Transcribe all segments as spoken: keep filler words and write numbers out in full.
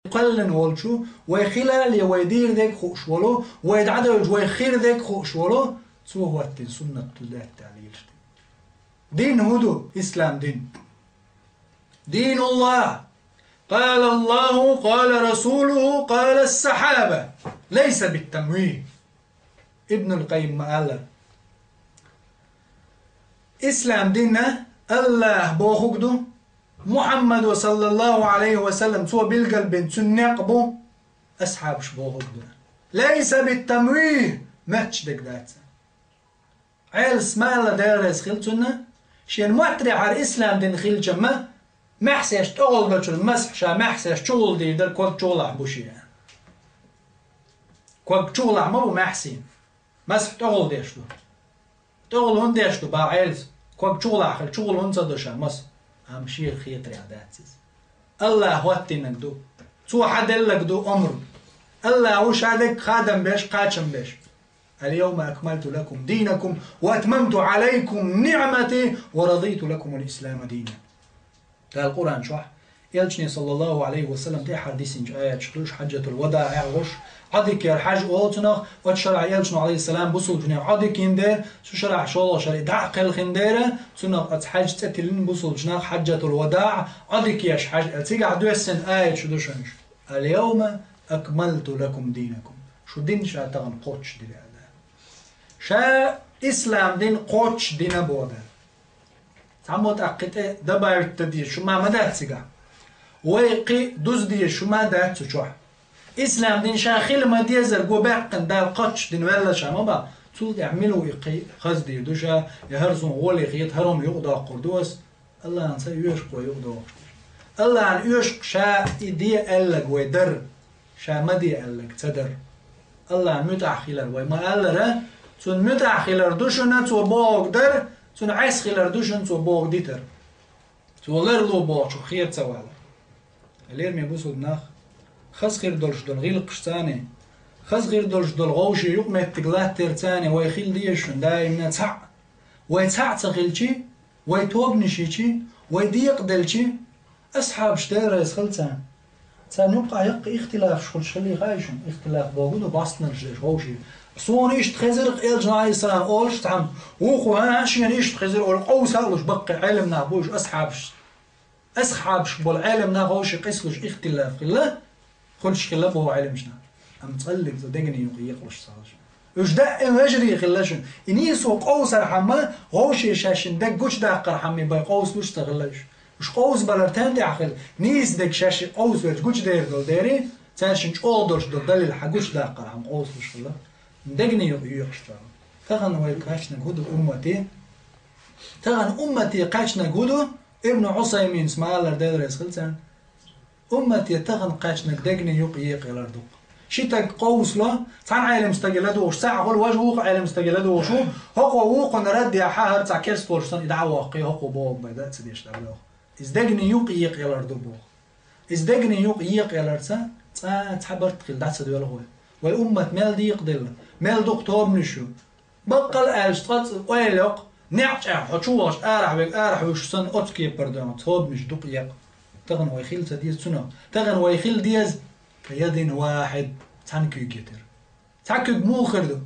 Кхоьллина волчу, вай хилале вай дийр дерг хууш волу, вай дӀадевлча вай хир дерг хууш волу, цо хӀоттийна суннат ду лаьттахь лелаш дерг. Дин хӀун ду? Ислам дин. Дин Аллах. قال الله، قال رسوله، قال الصحابة. ليس بالتمويه. Ибнул Къаййим ма-аллара: ислам дин Аллах бохург ду, Мухьаммада, саллаллаху Ӏалайхи ва саллам, цо билгалбина цуьнан некъ бу, асхьабаш бохург ду. ليس بالتمويه, моьттуш дерг дац. Ӏелас, ма-аллара, Дела реза хила цунна, шена моттарехьара ислам дин хилча-м, маьхьсеш тӀехула долчуьра масхь ша маьхьсеш чухула дийр дара, ког чухулахь бу шен. Ког чухулахь ма бу маьхьсийн. Масхь тӀехула деш ду. ТӀехула хӀунда деш ду, бах Ӏелас? Ког чухулахь хила, чухула хӀунда ца до ша масхь? Амма шега хетарехь дац иза. Аллах хӀоттийнарг ду. Цо хьан делларг ду омра. Аллах ву ша дерг хадам беш, кхачам беш. اليوم أكملت لكم دينكم وأتممت عليكم نعمتي ورضيت لكم الإسلام دينا. Дала Къуръан чохь, Элчане, саллаллаху Ӏалайхи ва саллам, тӀаьхьара дисинчу аяташ ду уьш, хьаджатул-вадаӀ яхьуш, Ӏодика яр хьаж олу цунах, оцу шарахь Элчано, Ӏалайхиссалам, бусулбанех Ӏодика йина дера, цу шарахь шолгӀа шара и дӀа а кхелхина дера, цунах оцу хьаьж цӀе тиллина бусулбанех хьаджатул-вадаӀ, Ӏодика еш хьаж аьлла. Цигахь доьссина аяташ ду шуна уьш. اليوم أكملت لكم دينكم. Шу дин ша тахана кхоччуш дира аьлла. Ша ислам дин кхоччуш дина боху Дала. Цхьаммо тӀаккха кхин тӀе добавить дан дезаш хӀума ма дац цигахь. Вай кхин дуза дезаш хӀума дац цу чохь. Ислам дин ша хила ма-деззара го баьккхина Дала кхоччуш дина ваьлла ша ма бах. Цул тӀаьхьа мила ву и кхин хаза дийр ду ша, я хӀара суна гӀоле хета, хӀара хӀума юкъадоккхур ду ас. Аллахьан ца оьшуш вай юкъадохуш. Аллахьан оьшуш ша и де аьлларг вай дар. Ша ма де аьлларг ца дар. Аллахьан муьтӀахь хилар вай ма-аллара, цунна муьтӀахь хилар ду шуна цо бохург дар, цунна Ӏеса хилар ду шуна цо бохург дитар. Цо ларло бохучух хера ца валар. Лераме бусулба нах, хаза хир долуш долу гӀиллакхаш царний, хаза хир долуш долу вовшийн юкъаметтиг латтар царний вай хила дезаш шуна даимна цхьаъ. Вай цхьаъ ца хилчи, вай тобанаш йичи, вай декъаделчи, асхьабаш, Дела реза хила царна. Царна юккъахь яккха ихтилафаш хуьлуш хилла хаьий шуна? Ихтилаф бохург ду бӀостанарш деш вовшийн. Суна иштта хезира-кх Элчано, Ӏалайхиссалам, олуш цхьамма, вукхо а шена иштта хезира олу къовса а луш баккхий Ӏелам нах бу уьш асхьабаш. Асхьабаш болу Ӏелам нах вовшийн къийсалуш ихтилаф хилла, хуьлуш хилла боху Ӏеламчу наха. Амма цкъа а цу дегнийн юкъа екъалуш ца хилла. Уьш даим вежарий хилла шуна. И нийсо къовсархьама, вовшийн шаьшшинна дерг гучудаккхархьама бен къовсалуш ца хилла уьш. Уьш къовсабалар тӀаьхьа хилла, нийса дерг шаьшшиъ къовсавелча гучудер долу дерий, цаьршинна чӀогӀа долуш долу далил хьан гучудаккхархьама къовсалуш хилла. Дегнийн юкъа екъаш ца хилла. Тахана вай кхаьчнарг хӀун ду уммате? Тахана уммате кхаьчнарг хӀун ду? Ибн Ӏусайминас ма-аллара, Дела реза хила царна. Уммате тахана кхаьчнарг дегнийн юкъа екъаялар ду-кх. Ши стаг къовсало, цхьана Ӏелам стаге ладугӀуш цхьаъ хуьлу, важа вукху Ӏелам стаге ладугӀуш ву, хӀокхо вукхунна рад яхь, хӀара цхьа керста волуш санна, и дӀа а воккхий, хӀокхо бохург бен дац ца деш дӀабоьлху. Иза дегнийн юкъа екъаялар ду боху. Иза дегнийн юкъа екъаяларца цкъа а цхьа барт хилла дӀа ца доьлху вай. Вай уммат мел декъаделла, мел дукха тобанаш ю. Баккъал а аьлча, цкъа а ойла йоккху, неӀ чӀагӀ хьо чу вахча арахь вега, арахь вуьйш санна, оцу кепара доьгӀна тобанаш дукха екъа. Тахана вай хила ца деза цунах. Тахана вай хила деза ка ядин вахьид, цхьана куьйга тера. Цхьа куьг муха хир ду?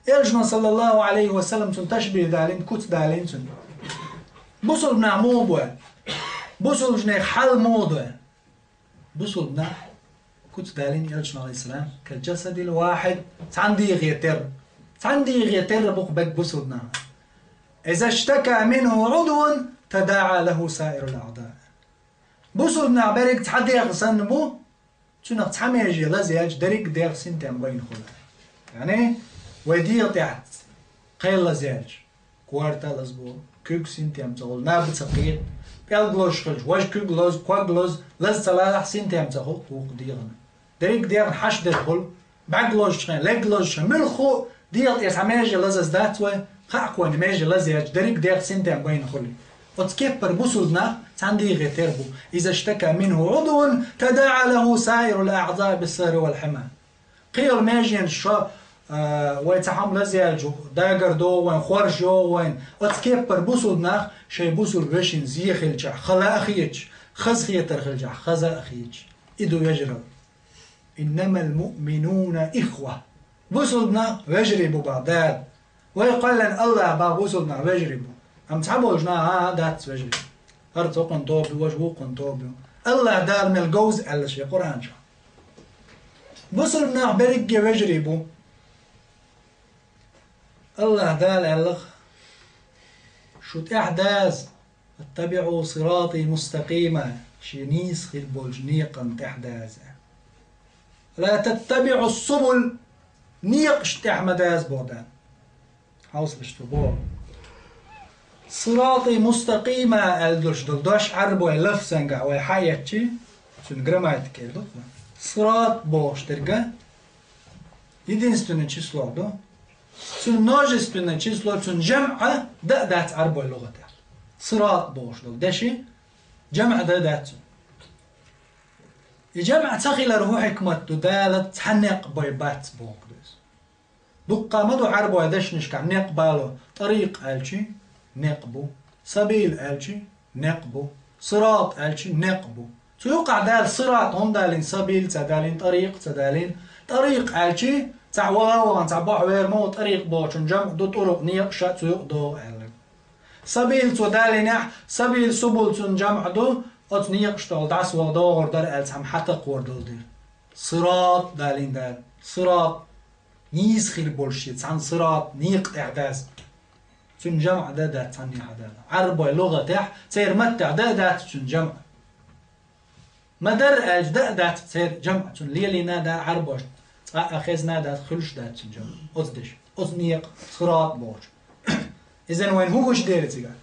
Элчано, саллаллаху Ӏалайхи ва саллам, цунна ташбихӀ далийна, куц далийна цунна. Бусулба нах муха бу? Бусулбанех хьал муха ду? Бусулба нах, куц далийна Элчано, Ӏалайхиссалам, кал-джасадил вахьид, цхьана дегӀе терра. Цхьана дегӀе терра бу-кх берриг бусулба нах. Иза штака минху Ӏудвун, тадаӀа лаху саирул аӀда. Бусулба нах берриг цхьа дегӀ санна бу, цунах цхьа меже лазъяьлча, дерриг дегӀ синтем байна хуьлу. Яъни, вай дегӀа тӀехь кхел лазъяьлча, корта а лазбо, куьг синтем ца хуьлу, наб ца кхета, пӀелг лозуш хилча, важа куьг лозу, ког лозу, лаза ца лалахь, синтем ца хуьлу вукху дегӀана. Дерриг дегӀана хьашт дерг хуьлу, бӀаьрг лозучу хенахь, лерг лозучу хенахь, муьлхха а дегӀа тӀе цхьа меже лазаза дац вай, хаьа кхуьнан меже лазъяьлча, дерриг дегӀ синтем байна хуьлу. Оцу кеппара бусулба нах цхьана дегӀе тера бу. Иза штака минху Ӏудвун, тадаӀа лаху саирул аӀзаъ биссахьари вал хьума. Кхин йолу меженаш шо, а, вай цхьа хӀума лазъяьлча, дагар догӀу вайн, хоржа йогӀу вайн. Оцу кеппара бусулба нах шайн бусулба вешин зен хилчахь, хала а хеташ, хазахетар хилчахь, хаза а хеташ. ду вежарий. «Иннамал муъминуна ихва». Бусулба нах вежарий бу боху Дала. Вай кхоьллина АллахӀа боху бусулба нах вежарий бу. Амма цхьаболчу наха а дац вежарий. ХӀара цхьа кхунна тоба ю, важа вукхунна тоба ю. АллахӀа Дала мел говза аьлла шен Къуръан чохь. Бусулба нах берриге вежарий бу. АллахӀа Дала аьлла: «Шу тӀаьхьадаза, аттабиӀу сирати мустакъима, шен нийса хир болчу некъан тӀаьхьадаза. Ла таттабиӀу субул, некъаш тӀаьхьа ма даза», боху Дала. Хьовсалаш ду боху. «Сирати мустакъима» аьлла долуш долу дош Ӏарбойн лафзангахь вай хьаэцчи, цуьнан грамматика эр ду. Сират бохуш дерг единственное число ду. Цуьнан множественное число, цуьнан жамӀ дан а дац Ӏарбойн лугӀатехь. Сират бохуш долу деши жамӀ дан а дац цуьнан. И жамӀ ца хилар хӀун хьикмат ду, Дала цхьа некъ бен бац бохург ду иза. Дуккха ма ду Ӏарбойн дешнашкахь некъ бало, тӀарикъ аьлчи, некъ бу, сабил аьлчи, некъ бу, сират аьлчи, некъ бу. Цу юкъахь Дала сират хӀунда далийна, сабил ца далийна, тӀарикъ ца далийна? ТӀарикъ аьлчи, цхьа ваха а вахана, цхьа бохь вер ма ву, тӀарикъ бохучун жамӀ ду, тӀурукъ некъаш а цу юкъа догӀу аьлла. Сабил цо далийнехь, сабил субул цуьнан жамӀ ду, оцу некъаш тӀехула дӀасаваха догӀур дара аьлла цхьамма хьатакхор долу дела. Сират далийна Дала. Сират. Нийса хир болуш шен цхьана сират, некъа тӀехь даза. Цуьнан жамӀ дан а дац цхьаннехьа Дала. Ӏарбойн лугӀатехь церан маттехь дан а дац цуьнан жамӀ. Ма дарра аьлча, дан а дац церан жамӀ, цунна лелийна а дац Ӏарбошна, цкъа а хезна а дац, хуьлуш а дац цуьнан жамӀ. Оцу дешан, оцу некъа, сират бохучу. Иза вайна хӀун гуш дера цигахь?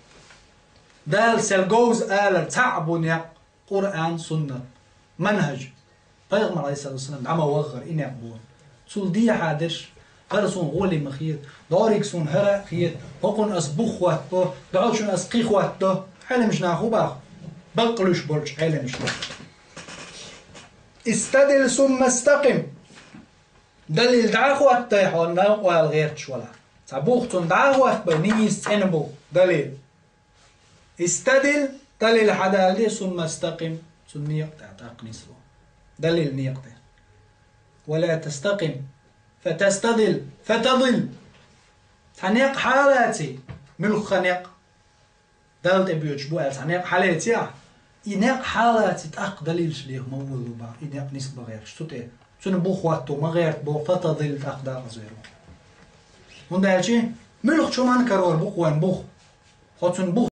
Дала сел говза алар цхьаъ бу некъ, Къуръан, суннат, манхаж. Пайхамар, Ӏалайхиссалату вассалам, дӀа ма ваххара, и некъ бу. Цул дехьа дерш, хӀара суна гӀоли ма хета, дӀориг суна хӀара а хета, хӀокхунна ас бух хӀоттабо, дӀочунна ас кхин хӀоттадо, Ӏеламаш наха хӀун боху? Баккъалуьйш болчу Ӏеламаш наха. Истадил сумма стакъим. Далил дӀа а хӀоттадай хьо, новкъа вала гӀерташ валахь. Цхьа бух цунна дӀа а хӀоттабай, нийса цӀена бух, далил. Истадил, далил хьадалале, сумма стакъим, цунна некъа тӀехь тӀаккха нисво. Далил некъа тӀе. Ва ла тастакъим, фатастадил, фатадил. Цхьа некъ хьалаций, муьлхха некъ. Далла тӀе боьдуш бу аьлла цхьа некъ хьалеций ахь, и некъ хьалаций, тӀаккха далилаш леха ма волалу боху, и некъ нисбан гӀерташ цу тӀе. Цуьнан бух хӀотто ма гӀерта боху, фатадил, тӀаккха дакъазавер ву. ХӀунда аьлча муьлххачу хӀуманна карор бу-кх вайн бух. Хьо цуьнан бух